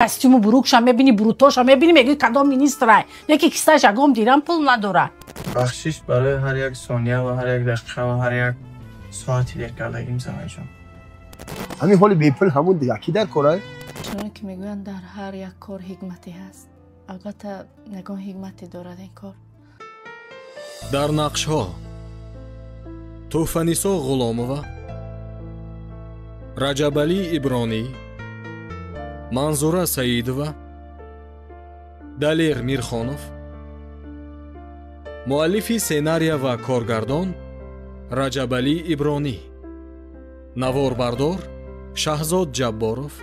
Костюму бурукша мебини, брутоша мебини, мегӯи кадом министрай. Яке кисташ ягом дирам пул надорад. Бахшиш барои ҳар як сония ва ҳар як дақиқа ва ҳар як соати деркардагим, занаҷон. Ҳамин ҳоли бепул ҳамун яки дар корай? Чуноне ки мегӯянд, дар ҳар як кор ҳикмате ҳаст. Албатта, ягон ҳикмате дорад ин кор. Дар нақшҳо Тӯҳфанисо Ғуломова, Раҷабалӣ Ибронӣ, Манзура Саидова, Далер Мирхонов, муаллифи сценария ва коргардон Раҷабалӣ Ибронӣ, наворбардор Шаҳзод Ҷабборов.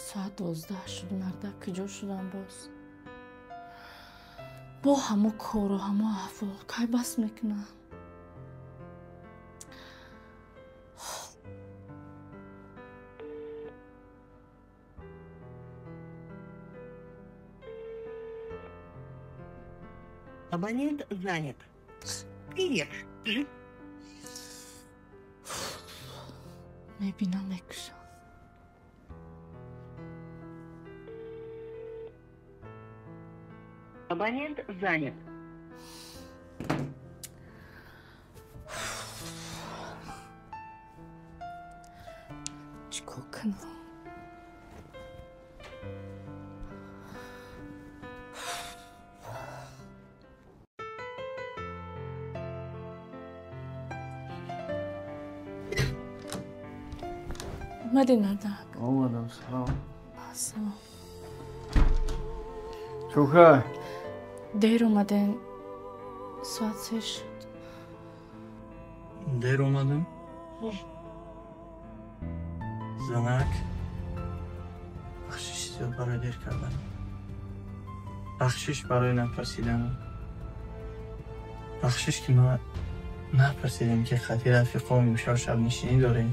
Соат 12 шуд, мардак куҷо шудам боз? Бо ҳамо кору ҳамо аҳвол кай бас мекунам? Абонент занят. Привет. Мебинам, мекушам. Абонент занят. Чикор кунам? Омадӣ, мардак? Омадам, салом. Салом. Чӯхай? Дер омадем. Соат 3 шуд. Дер омадем? Занак, бахшиш зиёд барои дер кардан. Бахшиш барои напарсидан. Бахшиш ки ман напарсидем ки хати рафиқом имшаб шабнишинӣ дорем.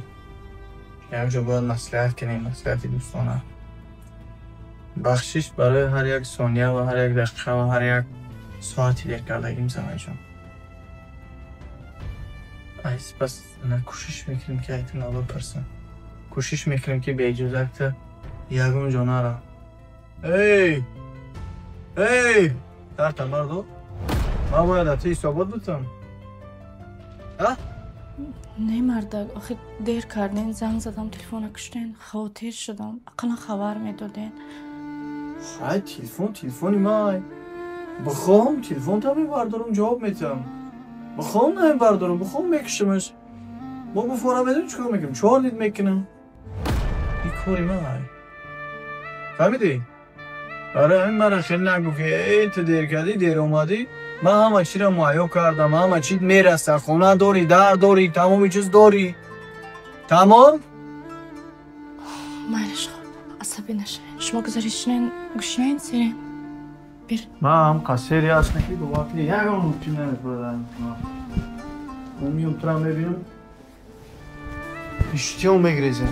Якҷо бояд маслиҳат кунем, маслиҳати дӯстона. Бахшиш барои ҳар як сония ва ҳар як дақиқа ва ҳар як соати деркардагим, занаҷон. Айс пас на кӯшиш мекунем ки айту набапарсам. Кӯшиш мекунем ки беиҷозакта ягон ҷо нарам. Эй! Эй! Дарта бардор. Ман бояд аз ту ҳисобот бутам. А? Не, мардак, охир дер карден, занг задам, телефона куштен, хавотир шудам, ақаллан хабар медоден. Ай, телефон, телефони май. Бихоҳам телефонта мебардорам, ҷавоб метиҳам. Бихоҳам намебардорам, бихоҳам мекушамаш. Мо гуфора медонем чикор мекунем? Чор лит мекунам. Ин кори май. Фаҳмидӣ? Барои ҳамин мара хеле нагӯ ки эй ту дер кардӣ, дер омадӣ. Ман ҳама чиро муҳайё кардам, ҳама чиз мерасад, хона дорӣ, дар дорӣ, тамоми чиз дорӣ. Тамом? Майлиш, хуб, асабӣ нашавед. Шумо гузаред, шинен, гӯшинаен, серен. Бир. Ман ҳам қасери ҳастам ки бо вақти ягон чиз намепурдам. Ман миём тура мебинам, иштиҳом мегрезем.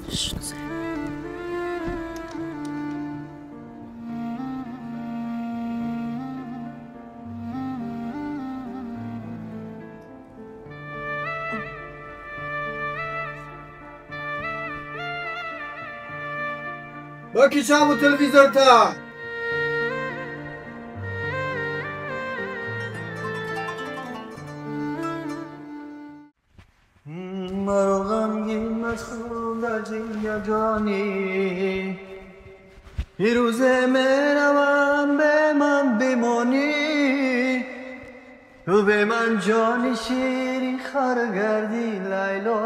Шуд, гузаред. Бакишаму телевизорта! Маро ғамгин машғул дар зиндагонӣ, фирӯзе меравам, бе ман бимонӣ, ту бе ман ҷони ширин хор гардӣ, Лайло,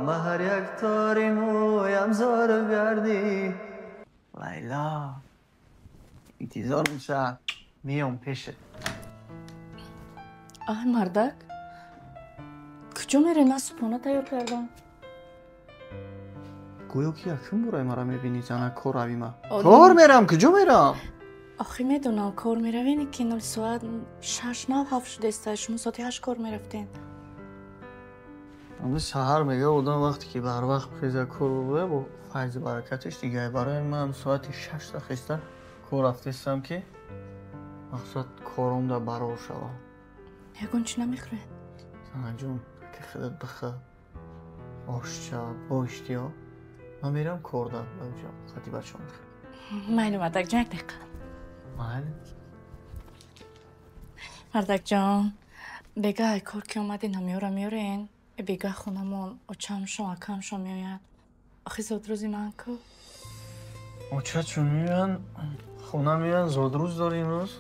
ма ҳар як тори мӯям зор гардӣ. Лайло, интизорам ша, миём пешат. Ай, мардак, куҷо мерем? Ман субҳона тайёр кардам. Гӯё ки якум бораи маро мебинӣ, зана, кор равӣ ма. Кор мерам, куҷо мерам? Охи медонам, кор меравем, ки нол соат 6 нав 7 шудааст, шумо соати 8 кор мерафтен. Аммо саҳар мега одам вақте ки барвақт хеза кор буда, бо файзу баракаташ дига. Барои ман соати 6 та хеста кор рафтестам ки мақсад кором да барор шавам. Ягон чӣ намехӯред? Занаҷон, ки худат бихӯр, ошча, бо иштиҳо. Ман мерам корда, хати бачаҳо мехӯрам. Майли, мардакҷон, як дақиқа. Майли. Мардакҷон, бегаҳ ай кор ки омадин, ҳамёра меорен. Бегаҳ хонамон очамшон, акамшон меояд. Охи зодрӯзи ман ку? Оча чун меоянд, хона меоянд, зодрӯз дори имрӯз.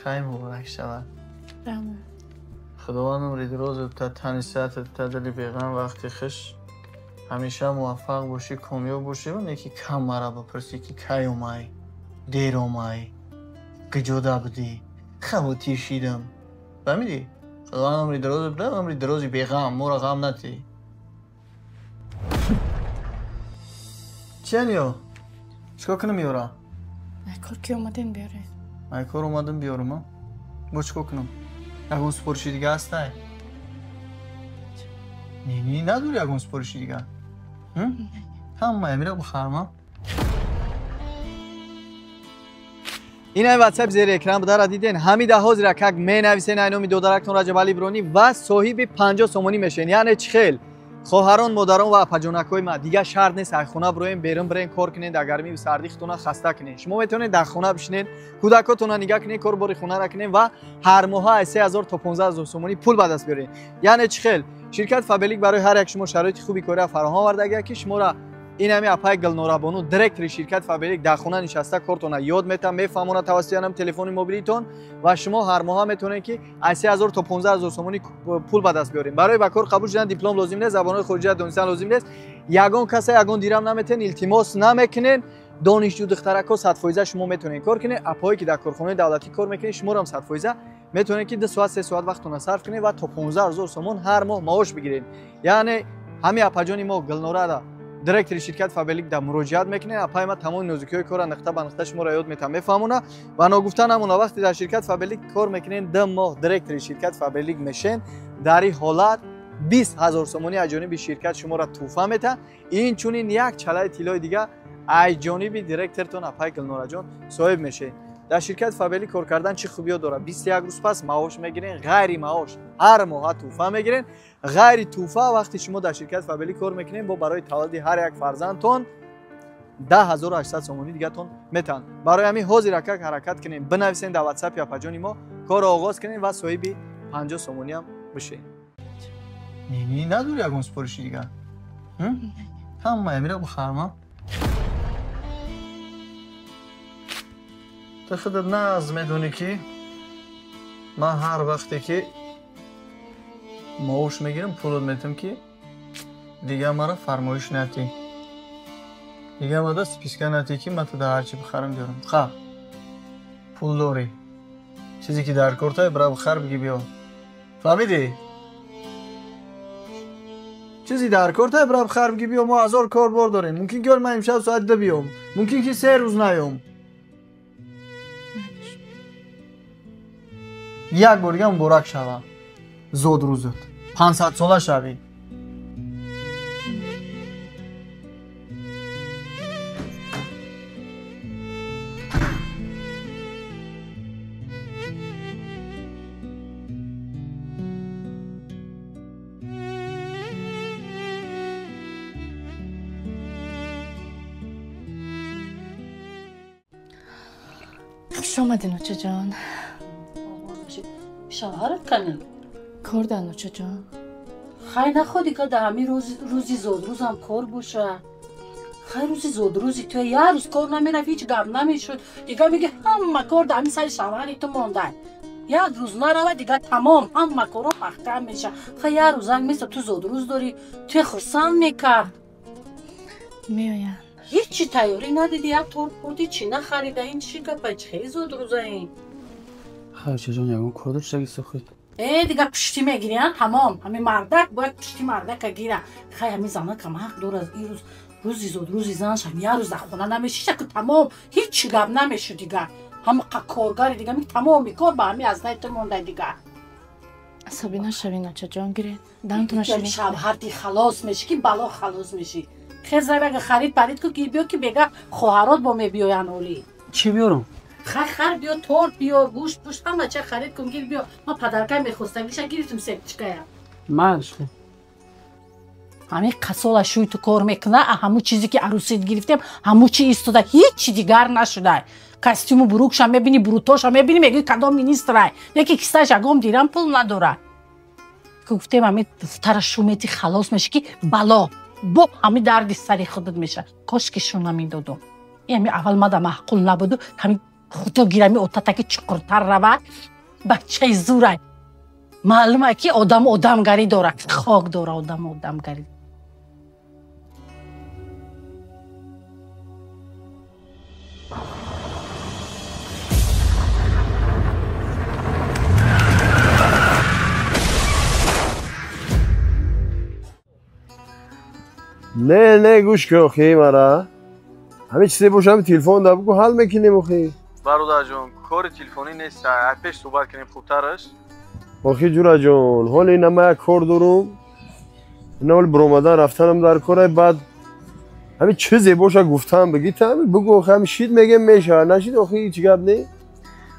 Хай муборак шавад. Раҳмат. Худованд умри дирозат та, тани сиҳатат та, дили беғам, вақти хуш. Ҳамеша муваффақ бошӣ, комёб бошӣ ва не ки кам мара бипурсӣ ки кай омай, дер омай, куҷода будӣ, хавотир шидам. Фаҳмидӣ? Худованд умри дирозат буда, умри дирози беғам, моро ғам натӣ. Чиян ё? Чикор кунам ёра? Ай кор ки омадин биёред. Ай кор омадам биёрам, а? Бо чикор кунам? Ягон супориши дига ҳастай? Не, не, надори ягон супориши дига? Ҳамаи мира бихарам, а? Ин ай ватсап зери экран будара диден. Ҳамида ҳозира как менависен ай номи додарактон Раҷабалӣ Ибронӣ ва соҳиби 50 сомонӣ мешен. Яъне чӣ хел? Хоҳарон, модарон ва апаҷонакҳои ма, дигар шарт нест ай хона бироем, берун бирен, кор кунен, дар гармиву сардӣ худтона хаста кунен. Шумо метавонед дар хона бишинед, кӯдакотона нигаҳ кунед, корбори хонара кунед ва ҳар моҳа аз 3000 то 15000 сомонӣ пул ба даст биёред. Яъне чӣ хел? Ширкат Фаберлик барои ҳар як шумо шароити хуби кория фароҳам овардагия ки шуморо ин ҳами апаи Гулнорабону, директори ширкат Фаберлик, дар хона нишаста кортона ёд мета, мефаҳмонад тавассути ҳам телефони мобилитон ва шумо ҳар моҳа метавонед ки аз 3000 то 15000 сомонӣ пул ба даст биёред. Барои ба кор қабул шудан диплом лозим нест, забонҳои хориҷия донистан лозим нест. Ягон каса ягон дирам наметен, илтимос намекунен. Донишҷӯ духтаракҳо 100% шумо метавонед кор кунед. Апое ки дар корхонаи давлатӣ кор мекунед, шуморо ҳам 100% метавонед ки 2 соат 3 соат вақтона сарф кунед ва то 15000 сомон ҳар моҳ маош бигиред. Яъне ҳами апаҷони мо Гулнорада, директори ширкат Фаберлик, да муроҷиат мекунед. Апаи ма тамоми нозукиҳои корра нуқта ба нуқта шуморо ёд метам, мефаҳмона. Ва ногуфта намона, вақте дар ширкат Фаберлик кор мекунед, 2 моҳ директори ширкат Фаберлик мешен, дар ин ҳолат 20000 сомонӣ аз ҷониби ширкат шуморо тӯҳфа метаҳад. Инчунин як чалаи тиллои дига аз ҷониби директортон апаи Гулнораҷон соҳиб мешед. Дар ширкат Фаберлик кор кардан чӣ хубиё дорад? 21 рӯз пас маош мегирен, ғайри маош ҳар моҳа тӯҳфа мегирен. Ғайри тӯҳфа вақте шумо дар ширкат Фаберлик кор мекунед, бо барои таваллуди ҳар як фарзандтон 10800 сомонӣ дигатон метаҳанд. Барои ҳамин ҳозир акак ҳаракат кунем, бинависен дар ватсапи апаҷони мо, корро оғоз кунем ва соҳиби 50 сомонӣ ҳам бишед. Не, не, надори ягон супориши дига? Ҳамаи мира бихарам, а? Ту худат нағз медонӣ ки ман ҳар вақте ки маош мегирам, пулот метам ки дигар маро фармоиш натӣ, дигар мада списка натӣ ки ман ту дар ҳарчи бихарам биёрам. Ха, пул дорӣ, чизе ки дар кортай бира бихар, биги биё. Фаҳмидӣ? Чизе дар кортай бира бихар, биги биё. Мо ҳазор кор бор дорем. Мумкин ки ман имшаб соат 2 биём, мумкин ки 3 рӯз наём. Як бор дига муборак шава зодрӯзат, 500 сола шавӣ. Хуш омадин, очаҷон. Шавҳарат канем? Кор дан, очаҷон. Хай находи ка да ҳамин рӯзи зодрӯзам кор боша. Хай рӯзи зодрӯзи ту як рӯз кор намерафт, ҳеҷ гап намешуд. Дигар меги ҳама кор да ҳамин сари шавҳари ту монда. Як рӯз нарава, дигар тамом, ҳама корҳо маҳкам меша. Хай як рӯз занг меса, ту зодрӯз дорӣ, туя хурсанд мекард. Меоянд. Ҳеҷ чи тайёрӣ надидӣ, як торт хӯрдӣ, чӣ нахарида, ин чӣ гапа, чӣ хеле зодрӯза ин? Хай очаҷон, ягон кор доштаги сохид? Дигар пуштӣ мегирӣ, тамом. Ҳамин мардак бояд пушти мардака гира. Хай ҳамин занакам ҳақ дорад, ин рӯз рӯзи зодрӯзи занашам як рӯз дар хона намешиша ки тамом, ҳеҷ чӣ гап намешуд дигар. Ҳама коргари дигар ми тамоми кор ба ҳамин аз най ту монда дигар. Асабӣ нашавин, очаҷон, гиред. Дантона ширин. Шавҳарти халос мешӣ ки бало халос мешӣ. Хез ага харид парид ку ки биё ки бега хоҳарот бо мебиёянд олӣ. Чӣ биёрам? Хай хар биё, торт биё, гӯшт пӯшт ҳама ча харид кун, гир биё. Ман падаркай мехостагиша гирифтум сепчикая. Майлаш хуб. Ҳамин қасола шӯй ту кор мекуна, ҳамун чизе ки арӯсит гирифтем, ҳамун чи истода, ҳеҷ чи дигар нашуда. Костюму бурукша мебини, бурутоша мебини, мегӯи кадом министрай. Яке кисааш ягом дирам пул надора. Гуфтем ҳамин духтара шу мети халос меши ки бало бо ҳамин дарди сари худат меша. Кош ки шу намедодум. Ҳамин аввал мада маъқул набуду, ҳамин худо гирами отатаки чуқуртар равад, бачаи зурай. Маълума ки одам одамгарӣ дорад, хок дора одам одамгарӣ. Не, не, гӯш кун охи мара. Ҳамин чизе боша, ҳамин телефон да бугу ҳал мекунем охи. Бародарҷон, кори телефонӣ нест, пеш суҳбат кунем хубтараш. Охи ҷураҷон, ҳоли ина ман як кор дорум. Ина ҳоли биромадан рафтанам дар кора, баъд ҳамин чизе боша гуфтам бигита, ҳамин бугу охи, ҳамин шид мегем мешавад, нашид охи ҳеҷ гап не.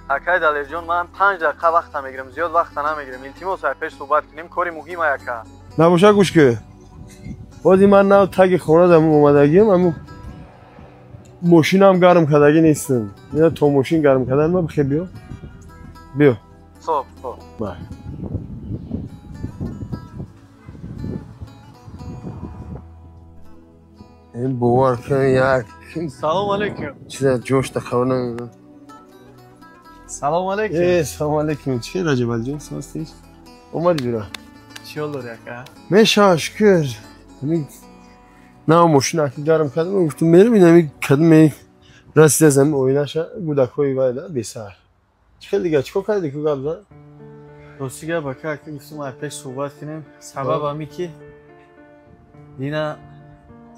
Акай Далерҷон, ман 5 дақиқа вақта мегирам, зиёд вақта намегирам. Илтимос, пеш суҳбат кунем, кори муҳима яка. Набоша гӯш кун. Бози ман нав таги хона дам омадагиам, аммо мошинам гарм кардагӣ нестам. Ина то мошин гарм кардан ма бихе биё. Биё. Хоб, хоб. Бай. Ин бовар кун як. Салом алейкум. Чиза ҷошта хабар намедонам. Салом алейкум. Салом алейкум. Чӣ Раҷабалиҷон, ҳастӣ? Омадӣ ҷура? Чӣ ҳол дорӣ ака? Мешава, шукр. На мошина аки гарм кардам, гуфтам мерам ин ҳамин кадом расида аз ҳамин оинаша гудакҳои вайда бесар. Чӣ хел дига чӣ кор кардӣ ку гап зад? Рости гап ака, ака гуфтам ай пеш суҳбат кунем. Сабаб ҳамин ки дина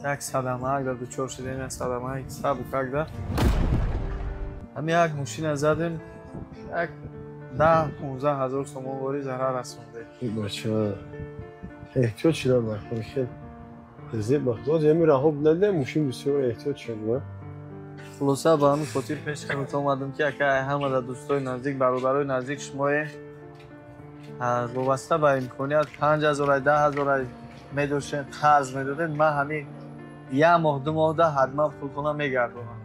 як садамаак да дучор шудем, як садамаак сабукак да. Ҳамин як мошина задем, як 10-15 ҳазор сомон вори зарар расондем. Бача, эҳтиёт шудам дар кор хел. Зеб бахт, ҳамин раҳо надидам, мошин бисёр эҳтиёт шуд. Хулоса ба ҳамин хотир пеш хидмат омадам ки ака ҳама дар дӯстои наздик, бародарои наздик шумое вобаста ба имконият 5 ҳазор, 10 ҳазор медоштем, қарз медодем. Ман ҳамин як моҳ, 2 моҳ да ҳатман пултона мегардонам.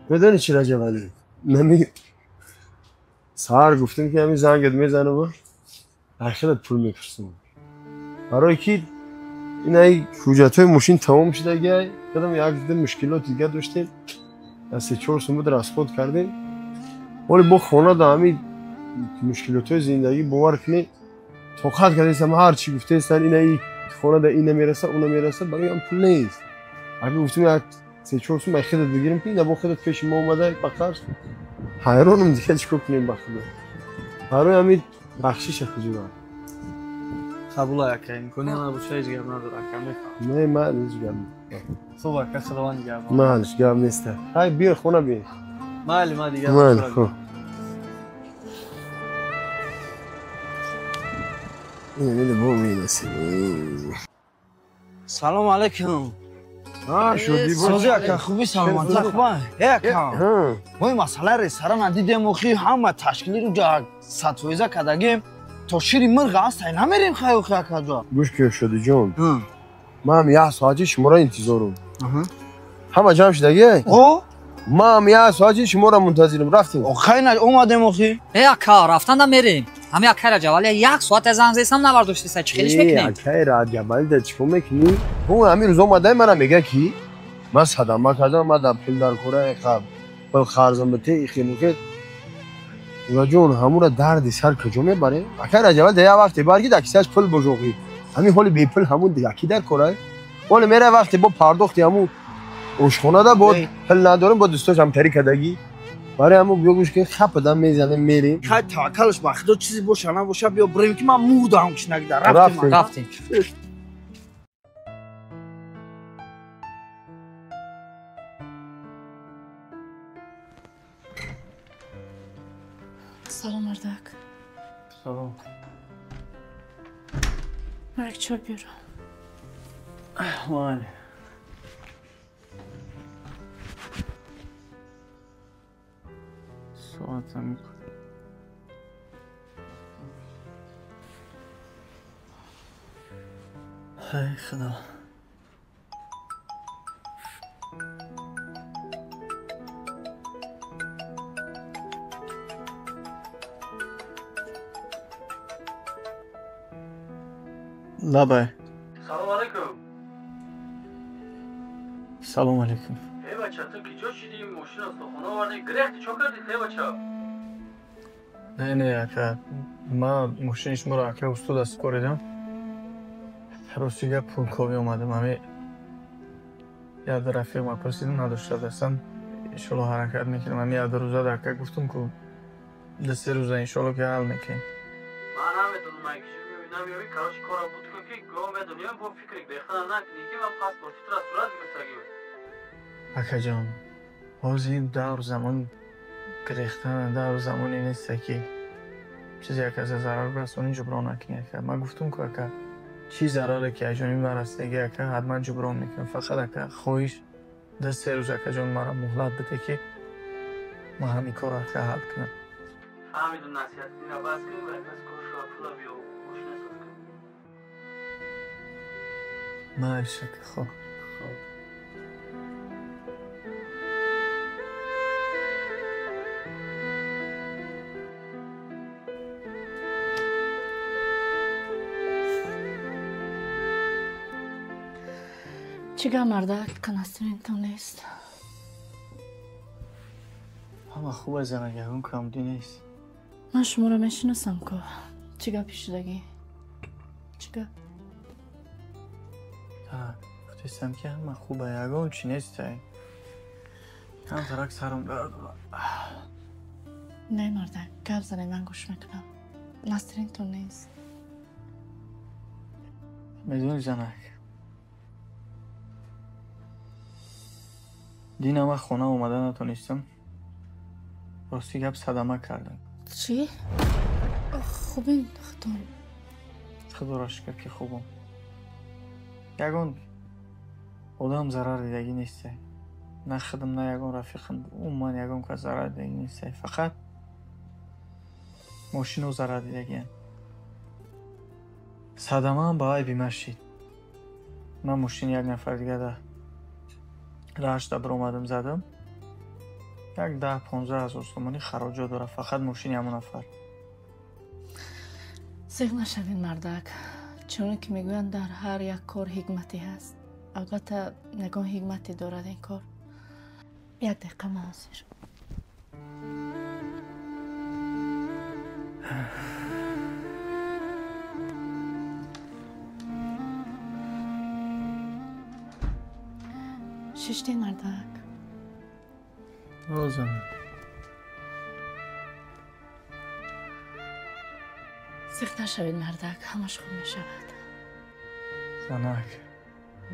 Медонӣ чӣ Раҷабалӣ? Нами саҳар гуфтем ки ҳамин зангат мезанам, ахират пул мепурсам. Барои ки инаи ҳуҷҷатҳои мошин тамом шудагиай, кадам як ду мушкилоти дига доштем, аз 3-4 сум буд расход кардем. Ҳоли бо хона да ҳамин мушкилотҳои зиндагӣ бовар кунӣ тоқат кардастам, ҳар чӣ гуфтаестан инаи хона да ина мераса, уна мераса, барои ҳам пул нест. Агар гуфтем як 3-4 сум ай худат бигирем ки ина бо худат пеши мо омада ба қарз, ҳайронам дига чӣ кор кунем ба худо. Барои ҳамин бахшиша хуҷурам. Қабул ака, имконият набоша ҳеҷ гап надора ака, мефаҳмам. Не, ман ҳеҷ гап не. Хуб ака, худованд нигаҳбон. Майли, гап нест. Ҳай биё хона биё. Майли, ман дигар. Майли, хуб. Ин бо мерасем. Салом алейкум. Шуди бози ака, хуби саломатӣ хуб? Э ака, мо ин масъалаи ресторана дидем, охи ҳама ташкилиро 100% кардагем. То шири мирғ аст, ай намерем хай охи акаҷо. Гӯш кун Шодиҷон, ман як соати шуморо интизорум. Ҳама ҷамъ шудагӣ? О? Ман як соати шуморо мунтазирам. Рафтем. Хай на омадем охи. Э ака, рафтан да мерем. Ҳами акай Раҷабалӣ як соат занг зесам навардоштиса, чӣ хелиш мекунем? Акай Раҷабалӣ да чӣ кор мекунӣ? Ӯ ҳамин рӯз омадай мана мега ки ман садама кардам, ман дар пул дар кора пул қарзам бите ихелухел. Ҷон, ҳамура дарди сар куҷо мебарем? Акай Раҷабалӣ да як вақте бар ки дар кисааш пул бошохӣ. Ҳамин ҳоли бепул ҳамун яки дар корай. Ҳоле мера вақте бо пардохти ҳамун ошхона да бо пул надорем, бо дӯстош ҳамтарӣ кардагӣ. Барои ҳамун биё гӯш кун, хападан мезанем мерем. Хай таваккалаш ба худо, чизе боша набоша биё бирем ки ман мурдам кишнагида. Рафтем. Рафтем. Салом мардак. Салом. Ман як чой биёрам. Майли. Соатам. Эй Худо. Лабай. Салом алейкум. Салом алейкум. Эй бача, ту киҷо шидӣ? Мошин аз хона овардӣ? Гирехти чо кардӣ, эй бача? Не, не, ака. Ман мошини шуморо ака устод аз коридам. Рости гап пулковӣ омадам. Ҳами як рафиқма пурсидам, надошта дастам. Иншолло ҳаракат мекунам. Ҳами як рӯза ака гуфтум ку 2-3 рӯза иншолло ки ҳал мекунем. Ман намедонам, ай киҷо меоӣ, намеоӣ. Короче, кора буд ку ки гоҳ медонем, бо фикри бехтана накунӣ ки ман паспорти туро сурат гирифтагӣ. Акаҷон, ҳозир ин давр замон гирехтана, давр замоне нест ки чизе ака зарар расонӣ ҷуброн накунӣ ака. Ман гуфтум ку ака, чӣ зараре ки аз ҷониби ман расидагӣ ака, ҳатман ҷуброн мекунам. Фақат ака хоҳиш 2-3 рӯз акаҷон маро муҳлат биде ки ман ҳамин корро ака ҳал кунам. Фаҳмидум, насиҳат ина бас кун ва пас кор шава, пула биё, мошина соз кун. Майлиш ака, хоб. Хоб. Чӣ гап, мардак, канастринтон нест? Ҳама хуб аст, занак, ягон камдӣ нест. Ман шуморо мешиносам ку. Чӣ гапи шудагӣ? Чӣ гап? Гуфтестам ки ҳама хуба, ягон чӣ нест. Камтарак сарам дард дорад. Не, мардак, гап занед, ман гӯш мекунам. Настринтон нест. Медонӣ, занак, дина ман хона омада натонистам. Рости гап садама кардам. Чӣ? Хубин худтон? Худоро шукр ки хубам. Ягон одам зарар дидагӣ нест. На худам, на ягон рафиқам, умуман ягон кас зарар дидагӣ нест. Фақат мошино зарар дидагиам. Садамаам ба айби ман шид. Ман мошини як нафар дига да раҳашда биромадам, задам. Як 10-15 ҳазор сомонӣ хароҷот дорад фақат мошини ҳамон нафар. Зиқ нашавед, мардак. Чуноне ки мегӯянд, дар ҳар як кор ҳикмате ҳаст. Албатта, ягон ҳикмате дорад ин кор. Як дақиқа, ман ҳозир. Шиштед, мардак? Озам. Зиқ нашавед, мардак, ҳамаш хуб мешавад. Занак,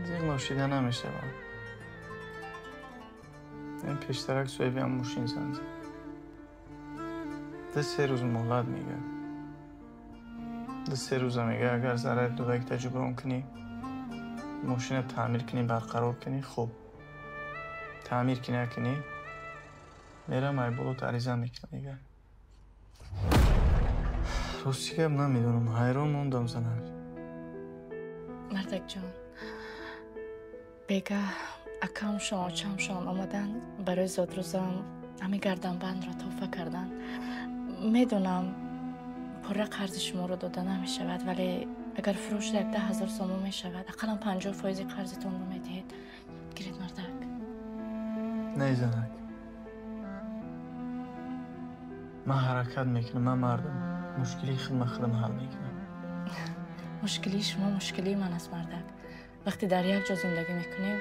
зиқ ношида намешавад. Ин пештарак соҳибиам мошин занг зад. 2-3 рӯз муҳлат мега. 2-3 рӯза мега, агар зарари додагита ҷуброн кунӣ, мошина таъмир кунӣ, барқарор кунӣ, хуб. Таъмир ки накунӣ, мерам айболот ариза мекунам, мега. Рости гап намедонам, ҳайрон мондам, занак. Мардакҷон, бега акамшон, очамшон омаданд барои зодрӯзам ҳамин гарданбандро тӯҳфа карданд. Медонам пурра қарзи шуморо дода намешавад, вале агар фурӯш 10 ҳазор сомон мешавад, ақаллан 50% қарзитонро медиҳед. Гиред, мардак. Не, занак, ман ҳаракат мекунам, ман мардам. Мушкилии худма худам ҳал мекунам. Мушкилии шумо мушкилии ман аст, мардак. Вақте дар як ҷо зиндагӣ мекунем,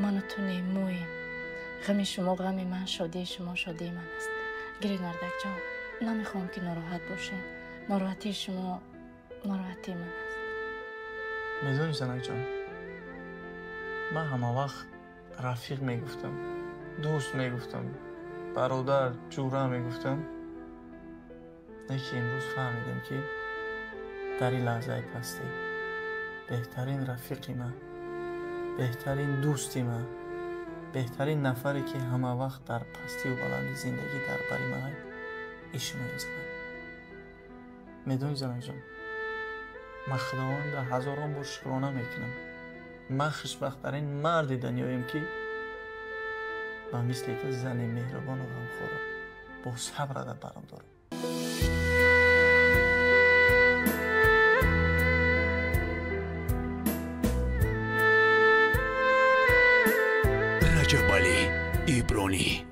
ману ту немӯем. Ғами шумо ғами ман, шодии шумо шодии ман аст. Гиред, мардакҷон, намехоҳам ки нороҳат бошед. Нороҳатии шумо нороҳатии ман аст. Медонӣ, занакҷон, ман ҳама вақт рафиқ мегуфтам, дӯст мегуфтам, бародар, ҷура мегуфтам. Не ки имрӯз фаҳмидем ки дар ин лаҳзаи пастӣ беҳтарин рафиқи ман, беҳтарин дӯсти ман, беҳтарин нафаре ки ҳама вақт дар пастию баланди зиндагӣ дар бари ман ишмоил занак. Медонӣ, занакҷон, Ман Худованда ҳазорон бор шукрона мекунам. Ман хушбахттарин марди дунёем, ки ба мисли ту зани меҳрубону ғамхорро бо сабр дар барам дорам. Раҷабалӣ Ибронӣ.